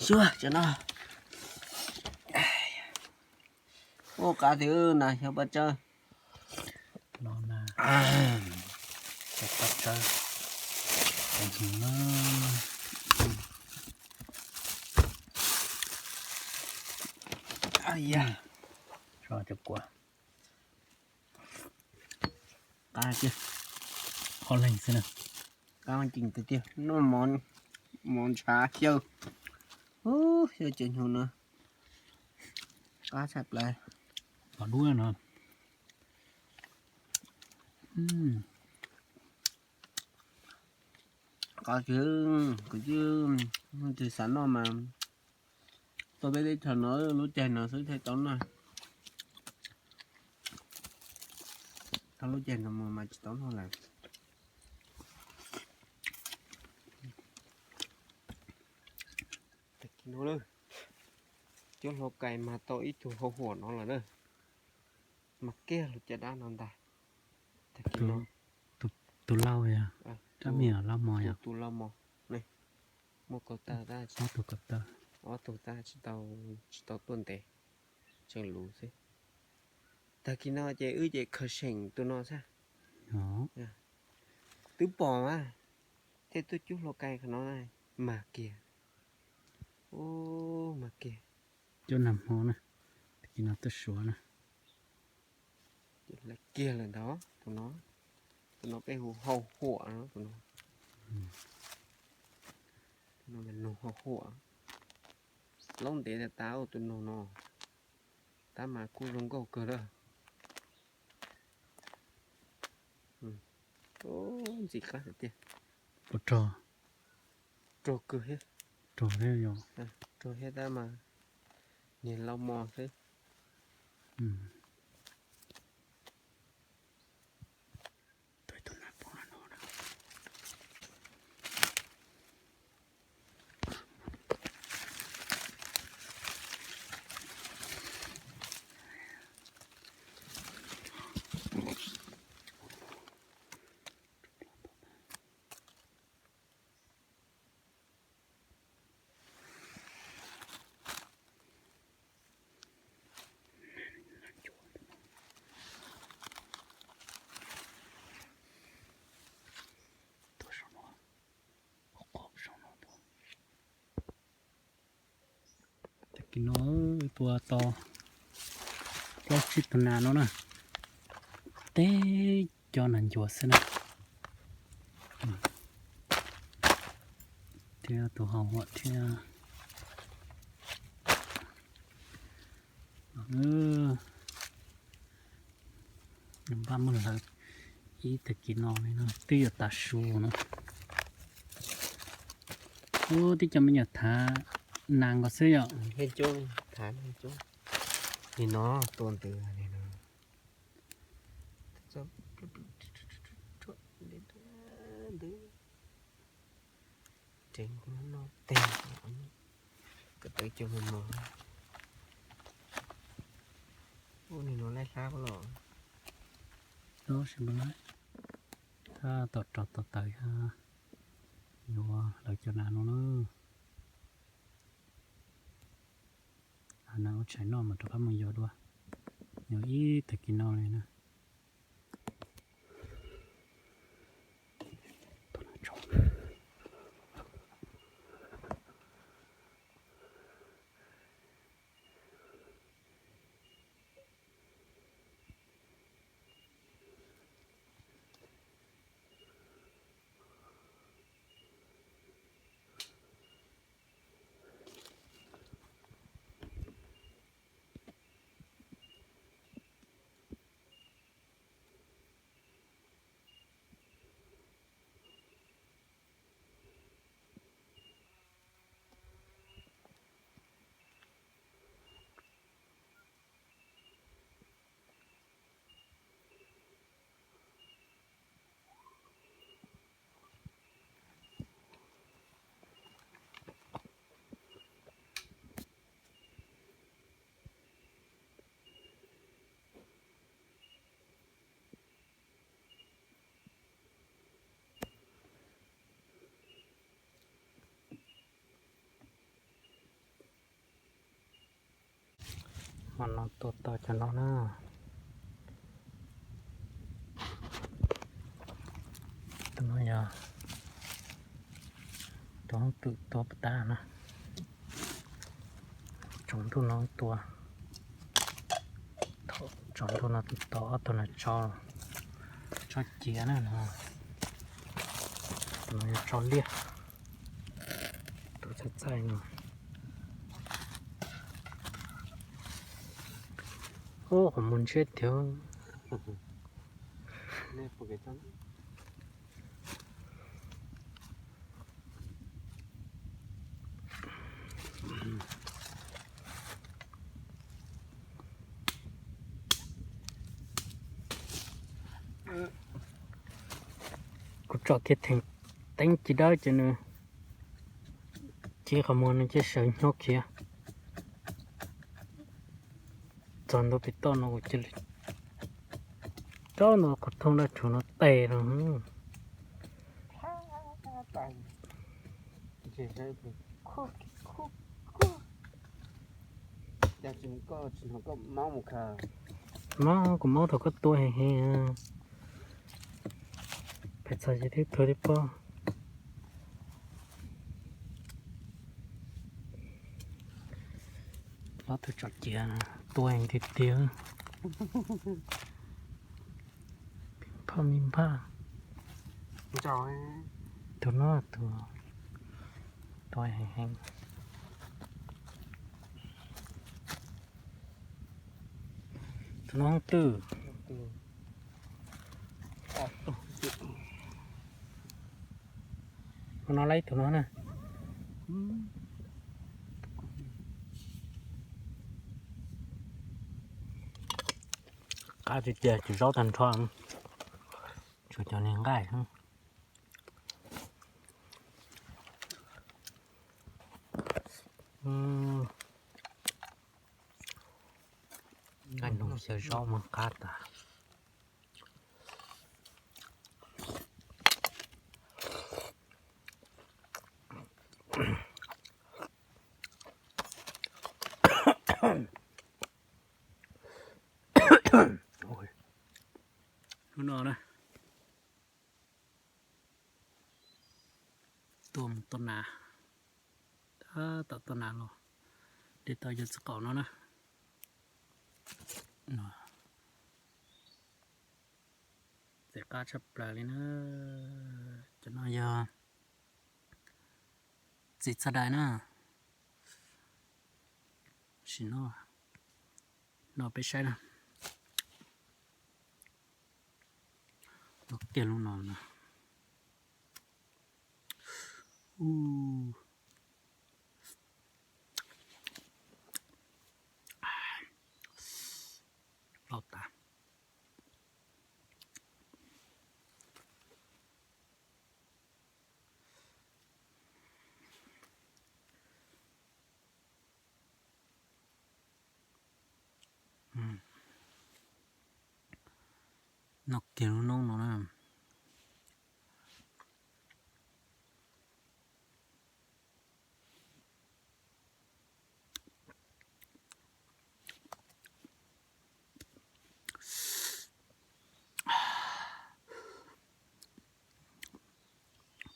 Xyuas cov no. Ua qab tiag na, xyov paj tsawb. No na, cov paj tsawb. Cov hnyuv na. Ai ya. Tso cov kua. Qab tiag. Qhov leeg xwb na. Qab ceev tiag tiag, noj mov ntshav xyaw. Xyaw cov hnyuv no. Qab tshaj plaws. Qhov duab no. Qab tiag, kuv twb xav noj mas tau peb teb chaws no lub caij no xwb thiaj tau noj. Tau lub caij no mus mas tsis tau noj lawm. Tag kis no lawm, cuab hluav kais mas tau ib tug hau huam no lawm na. Mas kiag lub caj dab no ntag. Tag kis no tus lau yog rab me nyuam lau mos yog tus lau mos ne. Muaj kaum tawg tab, ob tug kaum tawg, ob tug tab tsis tau, tsis tau tuaj ntev, tseem luv xwb. Tag kis no ces wb ces khaws seem tus no xwb. Twb pom mas, thiaj tuaj cuab hluav kais qhov no mas kiag. Ub, mas kiag. Cuab nag hmo na, tag kis no tuaj suav na. Ces lawv kiag lawm ntag tus no. Tus no peb hu hau huam no, tus no. Tus no mas nug hau huam. Laub ntev tas tas tus nug no. Tab mas kuj zoo nkauj kawg lawm. Ntxim qab tiag. Puas rog? Rog kawg thiab. Rog thiab yog. Rog thiab tab mas niag lau mos xwb. Tag kis no tua tau plaub tsib tug nas no na, teb cov nas ncuav xwb na, thiab tus hau huam thiab. Npaj muab hlawv ib tag kis no li no twb yuav tav su no. Ub, tib co me nyuam thav nas nkaus xwb yom. Nim no tua ntws li no. Tseev no teg, ko taw cog mos mos. Ub, nim no laij hlab los. Tab sis mas tab tom rau tau taws, yuav hlawv cov nas no na. Nas ua tshais noj mas rov qab mus yos dua. Yog ib tag kis no li na. Hmo no tua tau cov no na. Tus no yog tus hoob twm tua puas tag na. Tsaus ntuj no tua, tsaus ntuj no tua ob tug no tso, tso ciav na no. Tus no yog tso liaj, tus txaij txaij no. Ub, qhov muag ntshiab tiag. Kuv tsom kiag theem teeb ci dawb ces nws, ci qhov muag nws cia sawv nyob khiav. Txog ntua pem toj no kuv cia li rau ntawm qhov thooj dab tsuag no tes no. Mob, kuv mob thaum koj tua heev heev. Pes txog ces twb tuag tib pob. Ob tug tsom ciav tua heev tiag tiag. Phaj mi npaj. Tus no tus tua heev heev. Tus no twj. Tus no lawm, tus no na. Qab tiag tiag, tsis zaub tag nrho, tsuas cov niag nqaij. Nqaij noo xyaw zaub mas qab tas. Hnub no na, tuaj mus toj nas, tab tom toj nas los de tau cov txiv qaum no na. Txiv qab tshaj plaws li na. Cov no yog txiv txaj dais na. Sim no no peb saib na. Noj kiag lub no na. Lauj tas. Noj kiag lub noob no na.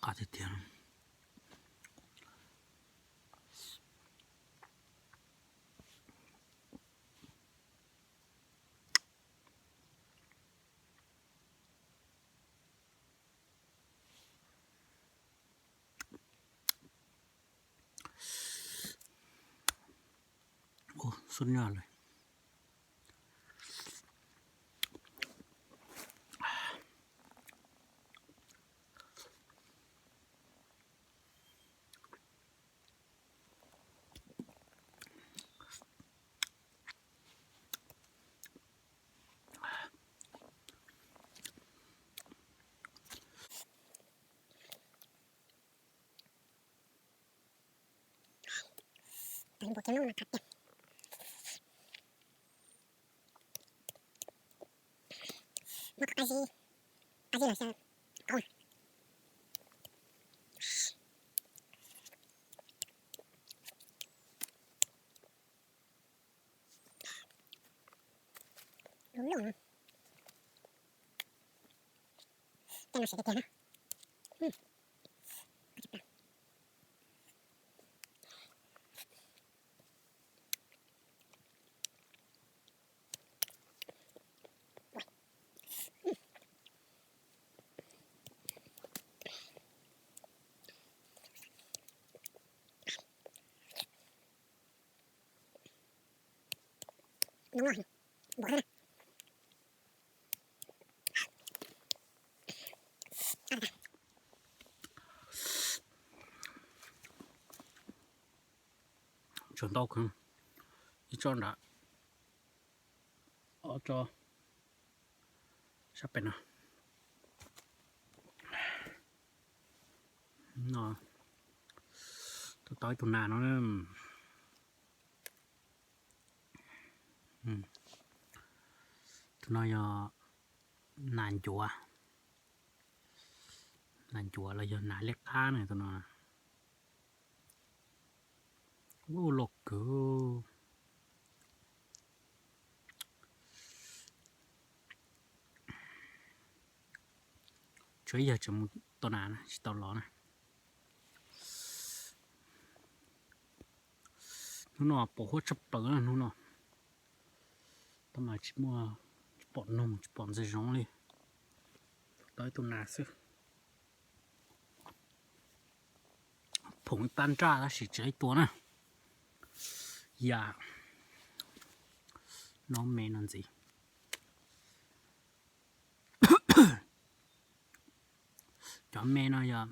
Qab tiag tiag. Ua xub nyuaj lawm. Lub no siav tiag tiag na. Tsuas ntau kawg, ib tsob nrad, ob tsob sab pem no. No, tau ib tug nas no. Tus no yog nas ncuav, nas ncuav los yog nas liab qab na tus no. Ua loj kawg. Tsuav ib yawg tseem mus tua nas na, tsis tau los na. Hnub no pos huab tshaj plaws na hnub no. Tab mas tsis muaj, tsis pom noog tsis pom ntxwg zoov li. Tau ib tug nas xwb. Phoom ib pab nraj tab sis tsis tau tua na. Yam no me no ntxiv. Cov me no yog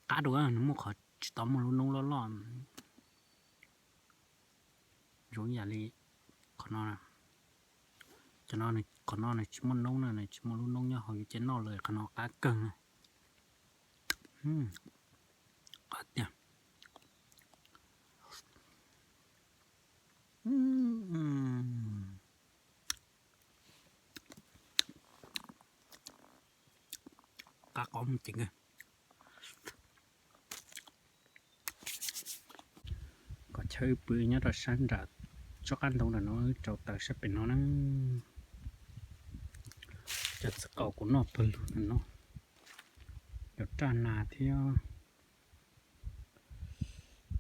qab dua, nws muaj qhov tsis tau muaj lub noob loj loj. Zoo ib yam li qhov no, cov no, qhov no nws tsis muaj noob na, nws tsis muaj lub noob nyob hauv yus caj noj lawm, qhov no qab kawg na. Qab tiag. Qab qab mus ceev kawg. Kom chaw wb pw nyob rau sab nram tsob qab ntoo nram no, wb rau taws sab pem no na. Cov txiv qaub kuv noj pawg lug nram no, cov raj nas thiab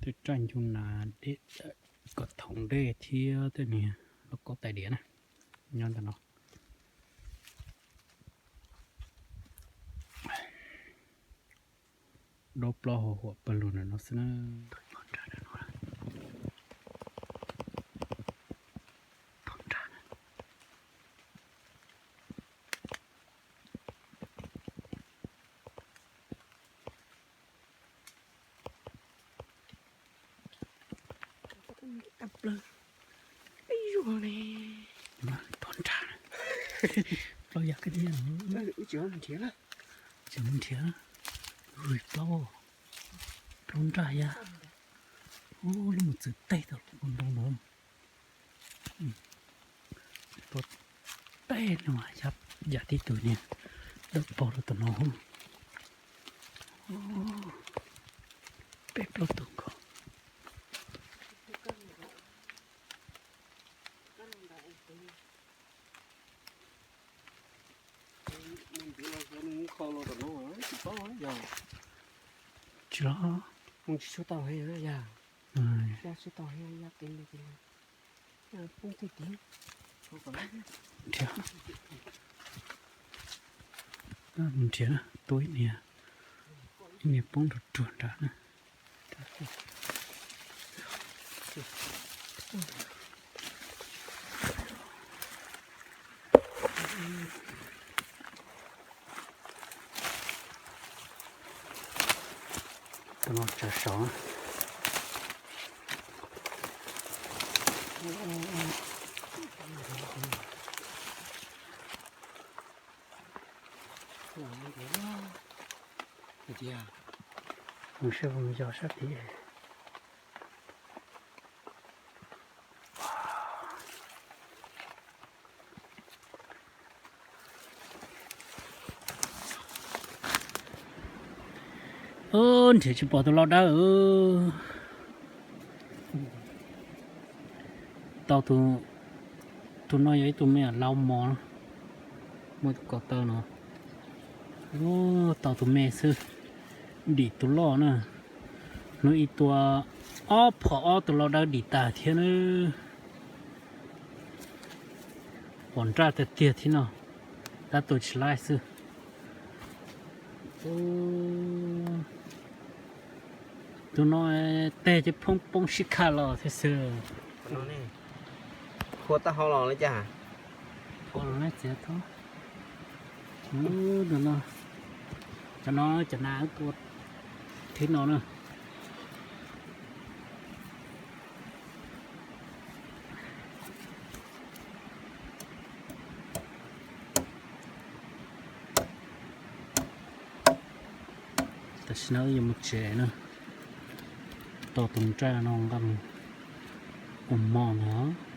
tej raj ncu nas, dej, koj thoov dej thiab tej niag lauj kaub tais diav na, nyob ntawm no. Daub plaub hau huam pawg lug ntawm no xwb na. Tag plaws. Ib zuag ne. Plaub yam kawg thiab. Tsis mus nrhiav. Ui, plaub, plaub nraj yag. Ub, lub mus txwv teg tau lub ntoo no. Tua teg no yam tib tug niag dawb paug rau tom no. Peb plaub tug nkaus. Tsis los, tsis tau, tsis tau, poob tiag tiag. Nrhiav, nrhiav na, tua ib niag, ib niag poob ruag ruag nrad na. Tus no tsaws saud. Mus saib mus yos sab tid. Ub, nrhiav tsis pom tus lau dawb. Tau tus, tus no yog ib tug me nyuam lau mos, Muaj tus ko taw no. Tau tus me xwb, dim tus loj na. Hnub ib tua ob phom ob tus los dawb dim tas thiab na. Pom nraj tiag tiag thiab no, tab tus tsis laij xwb. Tus no teg ces poob poob sib khaj los thiab xwb. Khua taub hau los li cas? Khua los ne txiav tau. Tus no, cov no cov nas tua thib no na. Tam sim no wb yuav mus tsev na. Tos tus nraj no nqa mus ua hmo ntag.